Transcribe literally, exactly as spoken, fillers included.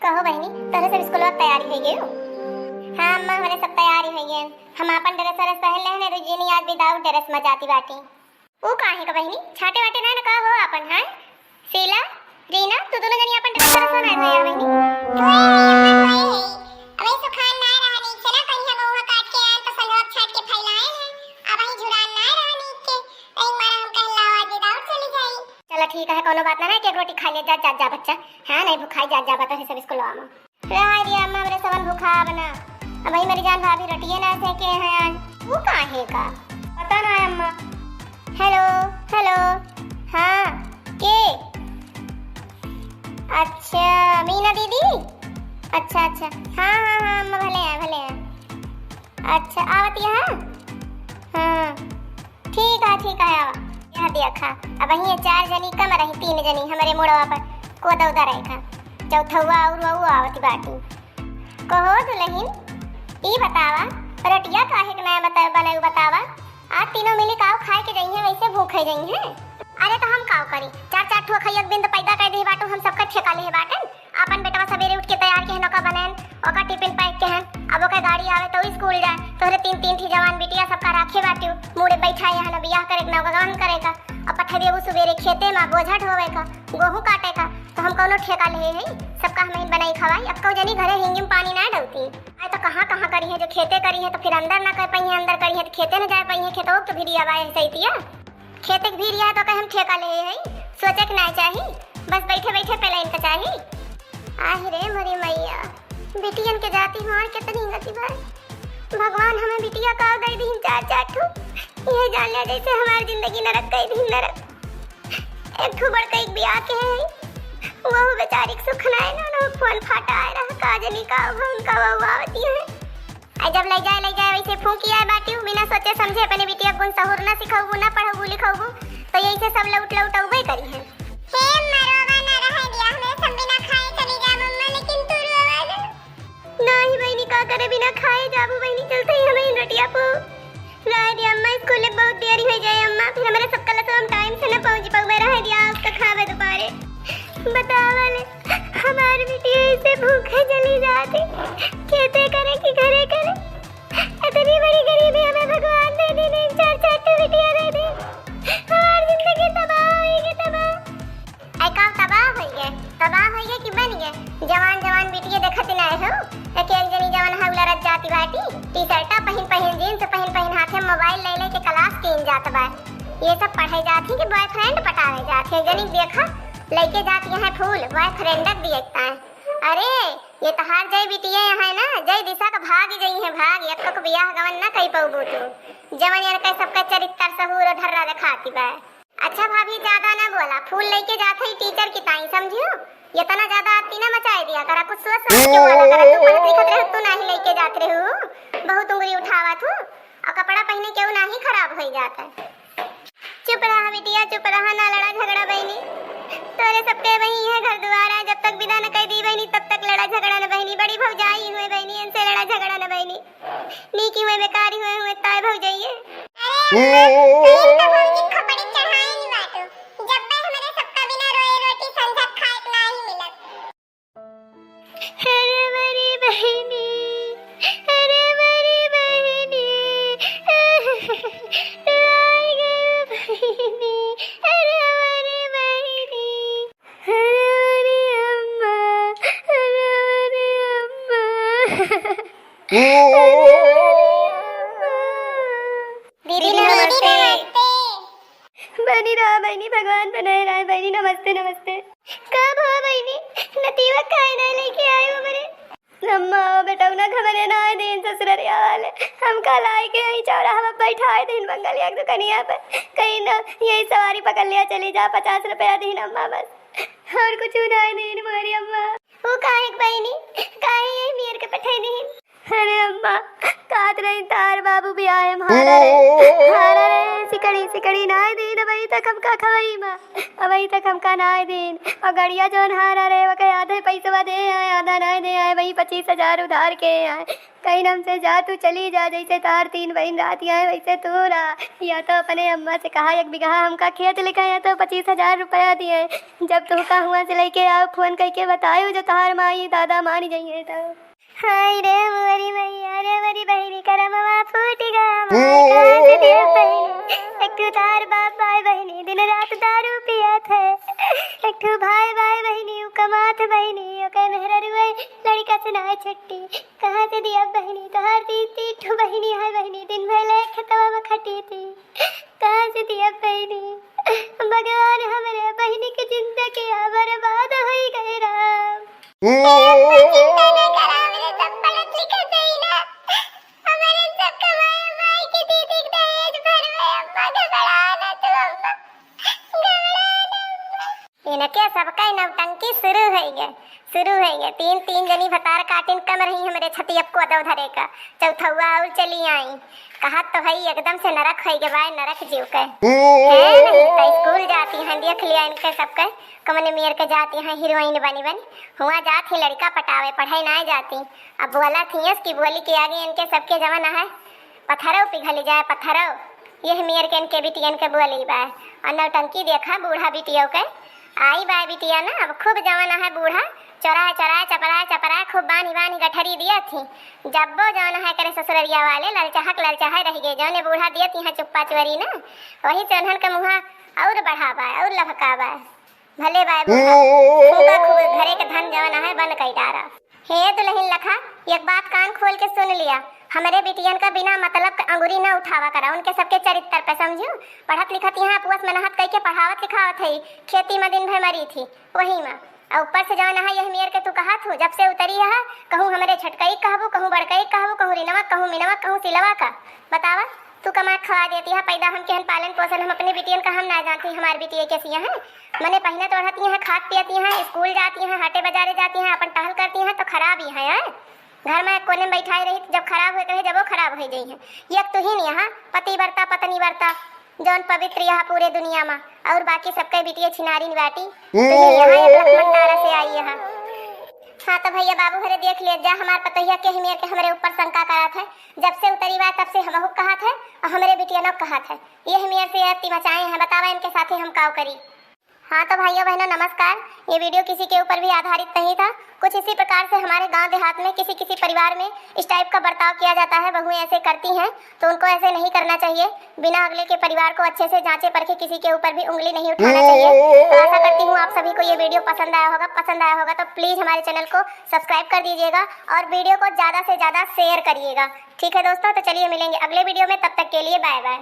कहो बहिनी, तोहरे सब स्कूलवा के तैयारी होइ गयो? हाँ अम्मा, हमरे सब तैयारी होइ गए। हम आपन dress व्रेस पहन लेहन, रुजिनी आज without dress में जाती बाटी। ऊ काहे का बहिनी, छाटे वाटे ना न का हो आपन, हाँ? शीला, रीना, तू दोनों जनी आपन dress व्रेस ना धोया बहिनी। धोए है अम्मा, धोए है। अबे सुखान ना रहा नीक से ना, कहीं हम उहाँ काट के आन तो संझवा छाट के फैलाए हैं। अब वही झुरान ना रहा नीक के, यही मारा हम कहला आज without चली जाई। चला ठीक है, कौनो बात ना रहे, एक रोटी खा ले जा, जा, जा बच्चा। हाँ, नहीं भुखाई जा, जा बता है सब स्कूलवा में। रहा दिया अम्मा, हमरे सबन भुखाब ना। अब वही मेरी जान भाभी रोटिए ना सेके हैं आज। वो काहे का? पता ना है अम्मा। Hello, hello। हाँ, के? अच्छा, मीना दीदी? अच्छा, अच्छा। हाँ, हाँ, हाँ, अम्मा भले हैं, भले हैं। अच्छा, आवत यहाँ? हाँ। ठीक है, ठीक है, आवा। यह देखा, अब वहीं ये चार जनी कम रही, तीन जनी हमरे मुड़वा पर कोदा उदा रहे खा। चौथवा और वो आवती बाटी। कहो दुलहिन, ई बतावा, रोटिया काहे के नया बता-, बनाऊ बतावा? आज तीनों मिली काव खाए के जइहें, वैसे भूखे जइहें। अरे तो हम काव करी, चार चार ठो खइयक बिंद पैदा कर दे बाटू, हम सबका ठेका ले बाटन। आपन बेटवा सबेरे उठ के तैयार के हन, ओका बनैन, ओका टिफिन पैक के हन। अब ओकर गाड़ी आवे तो स्कूल जाए, तोहरे तीन तीन ठी जवान बिटिया सबका राखे बाटिउ, मुड़े बैठाए हन, बियाह करे के ना, गवन करे का। अब पठा देबू सुबेरे खेते मा बोझा ढोवे का, गोहूँ काटे का, तो हम कौनो ठेका ले है, सबका हमहिन बनाई खवाई, अक्को जनी घरे हिंगिम पानी ना डौती। आए तो कहाँ कहाँ करी है, जो खेते करी है तो फिर अंदर ना कर पाई है, अंदर करी है तो खेते न जाए पाई है, खेतों तो भिरी आवाए है सैतिया। खेते के भीड़ यह तो कहे हम ठेका ले है, सोचे के ना चाही, बस बैठे बैठे पेलाइन के चाही। आहि रे मोरी मैया, बिटियन के जाति हमार कितनी गति बा। भगवान हमें बिटिया का दे दीन चार चार ठो, यह जान लिया जैसे हमार जिंदगी नरक कई दीन नरक। एक ठो बड़का एक बियाह के है, वहू बेचारी के सुख ना है ना, ना फोन फाटा आए रहा, का जनी का उनका वहू आवती है। आ जब लइ जाए, लइ जाए, वैसे फूंकी आए बाटिउ, बिना सोचे समझे अपने बिटिया गुन सहूर ना सिखउबू, ना पढ़उबू, लिखउबू, तो यही से सब लउट, लउट अउबे करी है। हे अम्मा, रोवा ना, रहे दिया, हमरे सब बिना खाए चली जा मम्मा, लेकिन तू रोवा ना। नाही बहिनी, का करे बिना खाए जाबू बहिनी, चलते ही हमें रोटिया पो। रहे दिया अम्मा, स्कूल में बहुत देरी हो जाए अम्मा, फिर हमरे सब कल हम टाइम से ना पहुंच पाउबे, रहे दिया, आज तो खावे दोबारे। बतावा ले, हमार बिटिया ऐसे भूखे चली जाती, खेते करे कि घरे करे। इतनी बड़ी गरीबी हमें भगवान दे दी, नहीं चार चार ठो बिटिया दे दे। हमार जिंदगी तबाह होइगी, तबाह। ऐ का तबाह होइगे? तबाह होइगे कि बनिगे? जवान जवान बिटिया देखत ना हो, एक एक जनी जवान है उलरत जाती बाटी, टी-शर्टा पहिन पहिन, जींस पहिन पहिन, हाथे मोबाइल ले ले के क्लास तीन जात बा। ये सब पढ़े जाती कि बॉयफ्रेंड पटावे जाती है? जनी देखा, लइके जाती है फूल, बॉयफ्रेंड दिए। अरे, ये तहार जय बिटिया है ना, जय दिशा का भाग जइहें, भाग, एक तो बियाह गवन ना कई पउबू तू। जवन यन के सबका चरित्र सहूर ढर्रा देखाती बा। अच्छा भाभी, ज्यादा ना बोला, फूल लइके जात है टीचर की ताई, समझियो? इतना ज्यादा आरती ना मचाए दिया करा, कुछ सोच समझ के बोला करा। तू पढ़त लिखत रहे, तू नाही लइके जात रहू, बहुत उंगली उठावा तू, और कपड़ा पहने केहू नाही खराब होई जात है। चुप रहा बिटिया, चुप रहा, ना लड़ा झगड़ा बहिनी। तोरे सबके वही है घर दुआर है, जब तक विदा न कह दी बहिनी, तब तक लड़ा झगड़ा न बहिनी। बड़ी भौजाई हुए बहिनी, इनसे लड़ा झगड़ा न बहिनी। नीकी हुए, बेकारी हुए, हुए ताए भौजाइए। अरे अम्मा, कहीं तो भौजी खपड़ी चढ़ाए नहीं बाटू। जब बे हमरे सबका बिना रोए रोटी संझा खाए के नाही मिलत। अरे मरी बहिनी, अरे मरी बहिनी, आई गयो बहिनी, अरे मरी बहिनी, अरे मरी अम्मा, अरे मरी अम्मा। दीदी नमस्ते। बनी रहा बहिनी, भगवान बनाए रहे बहिनी, नमस्ते, नमस्ते। का भवा बहिनी, नतीवा काहे ना लेके आए हो मरे? अम्मा, बेटौना घमरे ना आए दिन ससुररिया वाले। हम कल आए के यही चौराहा में बैठाए दिन बंगलिया के दुकनिया पे। कहीं ना, यही सवारी पकड़ लिया, चली जा, पचास रुपया दीन अम्मा बस। और कुछ ना आए दिन मोरी अम्मा। वो काहे के बहिनी, काहे यही मेर के पठाई दीन? अरे अम्मा, कहत रही तार बाबू बियाहे में हारा रहे, हारा रहे, सिकड़ी, सिकड़ी ना दीन भाई। हमका खवाई माँ, अबही तक हमका नाय देन। और गड़िया जौन हारा रहे, ओके आधे पैसवा दे आए, आधा नाय दे आए, वही पच्चीस हजार उधार के आए। कहीं हमसे जा, तू चली जा, जैसे तार तीन बहिन रहती हैं, वैसे तू रहा। या तो अपने अम्मा से कहा, एक बीघा हमका खेत लिखा, या तो पच्चीस हजार रुपया दिए। जब तोहका हुआ से लेके आओ, फोन करके बतायो, जो तहार माई दादा मान जाइए तो। हाय रे मोरी मैया रे, मोरी बहिनी करमवा फूट गवा, माय कहाँ से दिया बहिनी? एक ठू तार बाप बाय बहिनी, दिन रात दारू पियत है। एक ठू भाई बाय बहिनी, उ कमात बहिनी, ओके मेहररुए लड़का से नाय छुट्टी। कहाँ से दिया बहिनी? तोहार तीन, तीन ठू बहिनी है बहिनी, दिन भर ले खेतवा में खटी थी। कहाँ से दिया बहिनी? भगवान, हमरे बहिनी के जिंदगी बर्बाद होई गए राम। ए अम्मा, चिंता ना करा, हमरे सब पढ़त लिखत हई ना। हमरे सब कमाए माई के दीदी के दहेज भरवे, अम्मा घबरा ना तू अम्मा, घबरा ना अम्मा। इनके सबका नौटंकी शुरू होइगे, शुरू होइगे। तीन, तीन जनी भतार काटिन कम रही हमरे छतियप को दव धरे का, चौथौआ और चली आई। कहत तो हई एकदम से नरक होइगे बाय, नरक जीव के। है नहीं तो स्कूल जाती हैं, देख लिया इनके सबके, कमने मेर के जाती हैं हीरोइन बनी बनी। हुआ जात ही लड़का पटावे, पढ़ाई ना जाती। अब बोला थियस कि बोली के आगे इनके सबके जवन है, पत्थरव पिघल जाए, पत्थरव। यह मेर के इनके बिटियन के बोली बा। और नौटंकी देखा बूढ़ा बिटियो के। आई बा बिटिया ना, अब खूब जवन है बूढ़ा, चोराए, चोराए, चपराए, चपराए, खूब बानी, बानी गठरी दिया थी। जब्बो जवन है करे ससुररिया वाले, ललचाहक ललचाहे रह गए। जौने बूढ़ा दिया थी यहाँ चुप्पा चोरी ना, वही से उन्हन के मुँहा और बढ़ा बा, और लभका बा। भले बाय बूढ़ा, खूबा खूब घरे के धन जवन है बन कई डारा। हे दुलहिन लखा, एक बात कान खोल के सुन लिया, हमरे बिटियन का बिना मतलब के अंगुरी न उठावा करा, उनके सबके चरित्र पे समझू। पढ़त लिखत यहाँ पुअस मेहनत कई के पढ़ावत लिखावत है, खेती में दिन भर मरी थी, वही में। और ऊपर से जवन है यह मेर के तू कहत हूँ, जब से उतरी है, कहूँ हमरे छोटकई कहबू, कहूँ बड़कई कहबू, कहूँ रिनवा, कहूँ मिनवा, कहूँ सिलवा का। बतावा, तू कमा के खवा देती है, पैदा हम केहन पालन पोषण, हम अपने बिटियन का हम ना जानती, हमार बिटिया कैसी है। मने पहिनत ओढ़ती हैं, खात पियती हैं, स्कूल जाती हैं, हाटे बाजारे जाती हैं, अपन टहल करती हैं, तो खराब ही है, हैं? घर में एक कोने में बैठाए रही, तो जब खराब होए के रहे, जब वो खराब हो जाई हैं। ये एक तू ही नहीं यहाँ, पतिव्रता, पत्नीव्रता, जौन पवित्र यहाँ पूरे दुनिया में, और बाकी सबके बिटिया छिनारिन बाटी, तू ही यहाँ एक लक्ष्मण तारा से आई यहाँ। हाँ तो भैया बाबू हरे देख ले जा, हमार पतोहिया के ही मेर के हमरे ऊपर शंका करत है, जब से उतरी बा तब से हमहू कहत है और हमरे बिटिया न कहत है, ये ही मेर से अति मचाए हैं, बतावा इनके साथे हम काव करी। हाँ तो भाइयों बहनों नमस्कार, ये वीडियो किसी के ऊपर भी आधारित नहीं था। कुछ इसी प्रकार से हमारे गांव देहात में किसी किसी परिवार में इस टाइप का बर्ताव किया जाता है, बहुएं ऐसे करती हैं, तो उनको ऐसे नहीं करना चाहिए। बिना अगले के परिवार को अच्छे से जांचे परखे किसी के ऊपर भी उंगली नहीं उठाना चाहिए। तो आशा करती हूँ आप सभी को ये वीडियो पसंद आया होगा। पसंद आया होगा तो प्लीज हमारे चैनल को सब्सक्राइब कर दीजिएगा और वीडियो को ज़्यादा से ज़्यादा शेयर करिएगा। ठीक है दोस्तों, तो चलिए मिलेंगे अगले वीडियो में, तब तक के लिए बाय बाय।